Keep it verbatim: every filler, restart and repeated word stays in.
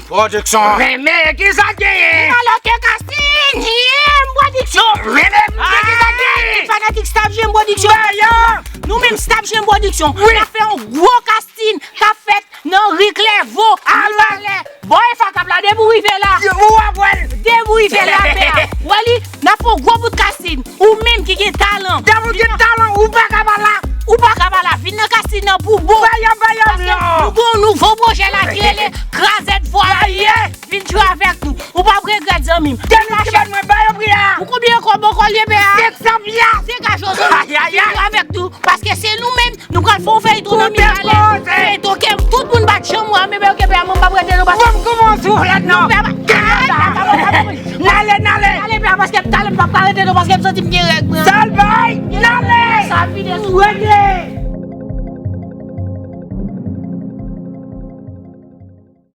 Pwodiksyon. Men, men, ki sa k genyen? Alò ke Kastin, J M Pwodiksyon. Men, men, men, ki sa k genyen? Fanatik Staff J M Pwodiksyon. Nou menm Staff J M Pwodiksyon, n ap fè yon gwo Kastin k ap fèt nan ri Klèvo. Alò. Bò Efa k ap la, depi w rive la. Ou ap wè l. Depi w rive la, pè a. Wè li, n ap fè yon gwo bout Kastin. Ou menm ki gen talan. Depi w gen talan, ou pa ka pa la. Ou pa ka pa la. Vin nan Kastin nan pou bon. Ba yo, ba yo, non. Nou gen yon nouvo pwojè la ki rele Krazèt Vwaye. Vin jwe avèk nou. Ou p ap regrèt, zanmi m. Depi ki ban mwen, ba yo pri a. Pou konbyen kòb ankò l ye, pè a? Senk san pya. Degaje w, zanmi. Ay, ay, ay. Vin jwe avèk nou. Paske se nou menm, nou pral fè yon feyton nan Mibalè. Feyton ke tout moun pa t janm wè, men pè a, pè a, mwen m p ap rete non, paske. Bon, kòman w sou flèt non? N ale, n ale. N ale, pè a, paske talè m p ap ka rete non, paske m santi m gen règ mwen. Sèl bay, n ale. Sa vide sou rete.